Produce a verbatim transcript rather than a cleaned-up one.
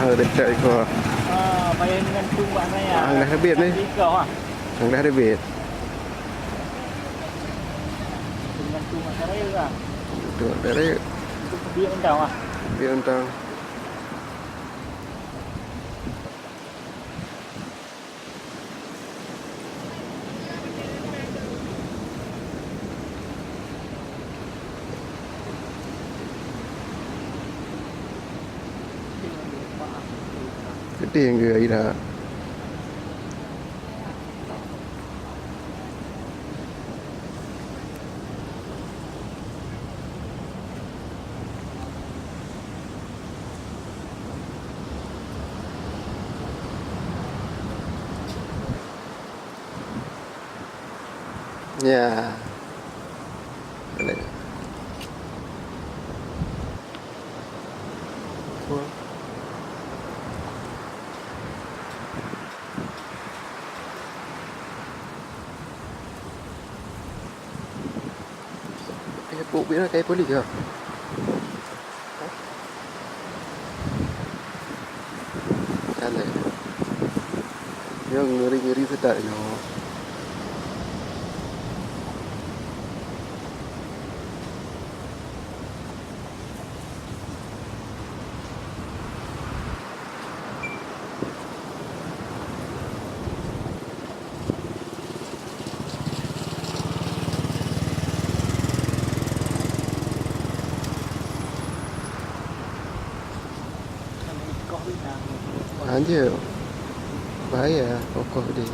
Ada cak iko. Ah, payah ngantung bak saya. Ah, dah terbit ni. Iko, ah. Dah terbit. Ngantung bak saya lah. Tu dari. Biar entah, ah. Biar entah. Gede yang ke Ira. Ya. Boleh. Eh, puk bira kai poli ke? Jalan. Yang ngeri-ngeri sedap nyoe. Anjir. Bahaya, kokoh deh.